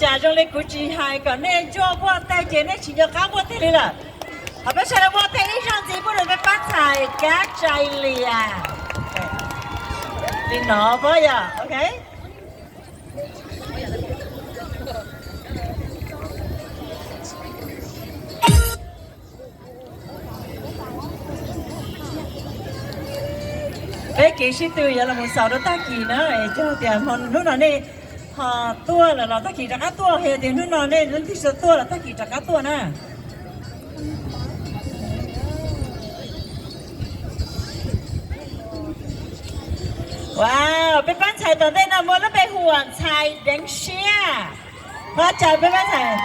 Cas zoo li kuv tsis hais kom nej ntsuag npuaj teg ces nej tsis nco qab npuaj teg li lawm. Ho peb sawv daws npuaj teg ib zaug ntxiv pub rau peb pab ntxhais Kab Tsaij Lias. Li no pab yom, ok. Peb kev sib tw yuav los mus xaus rau tag kis na, es yog tias hnub no nej ho tuaj lawm los tag kis rov qab tuaj, yog tias hnub no nej leej twg tsis tuaj los tag kis rov qab tuaj na. Wow, peb pab ntxhais tom ntej no muaj lub npe hu ua ntxhais Deev Siab. Thov caw peb pab ntxhais.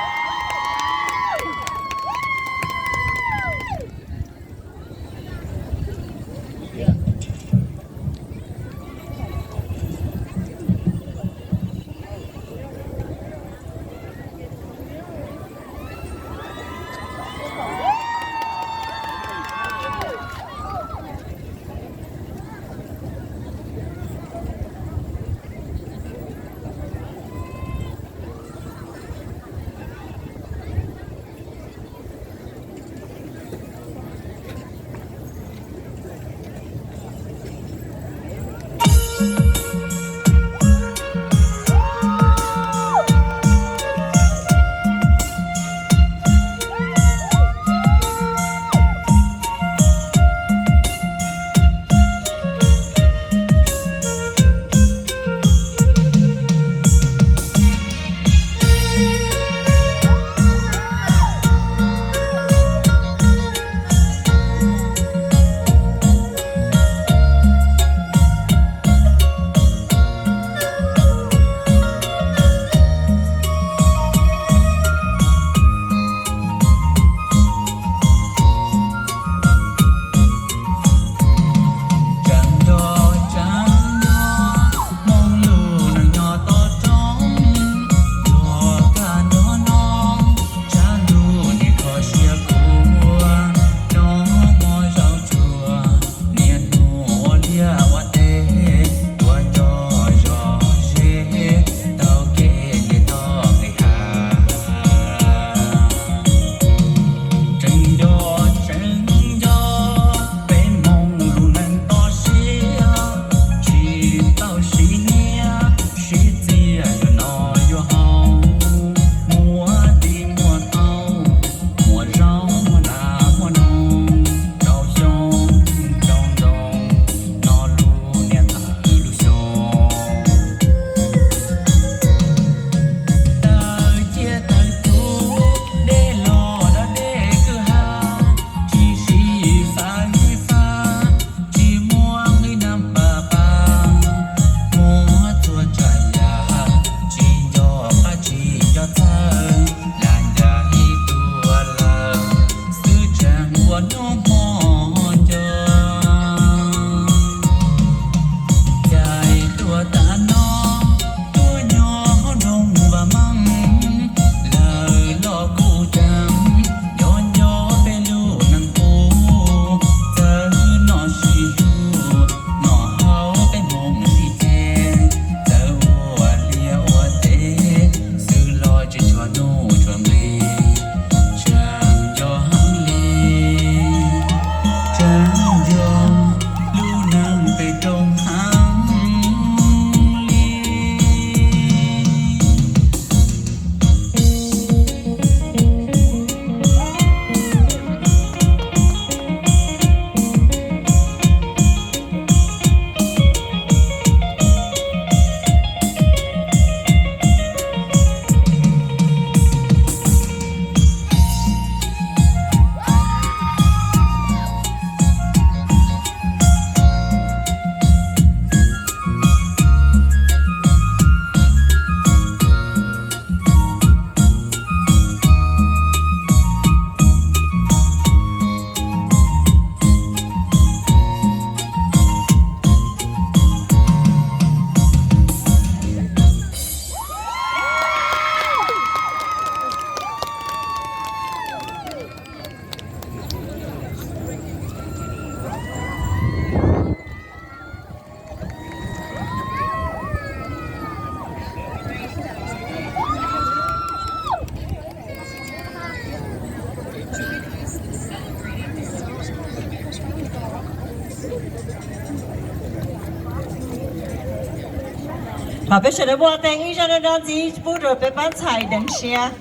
Thov peb sawv daws npuaj tes ib zaug rau ntxiv pub rau peb pab ntxhais deev siab,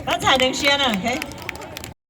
pab ntxhais deev siab na, ok.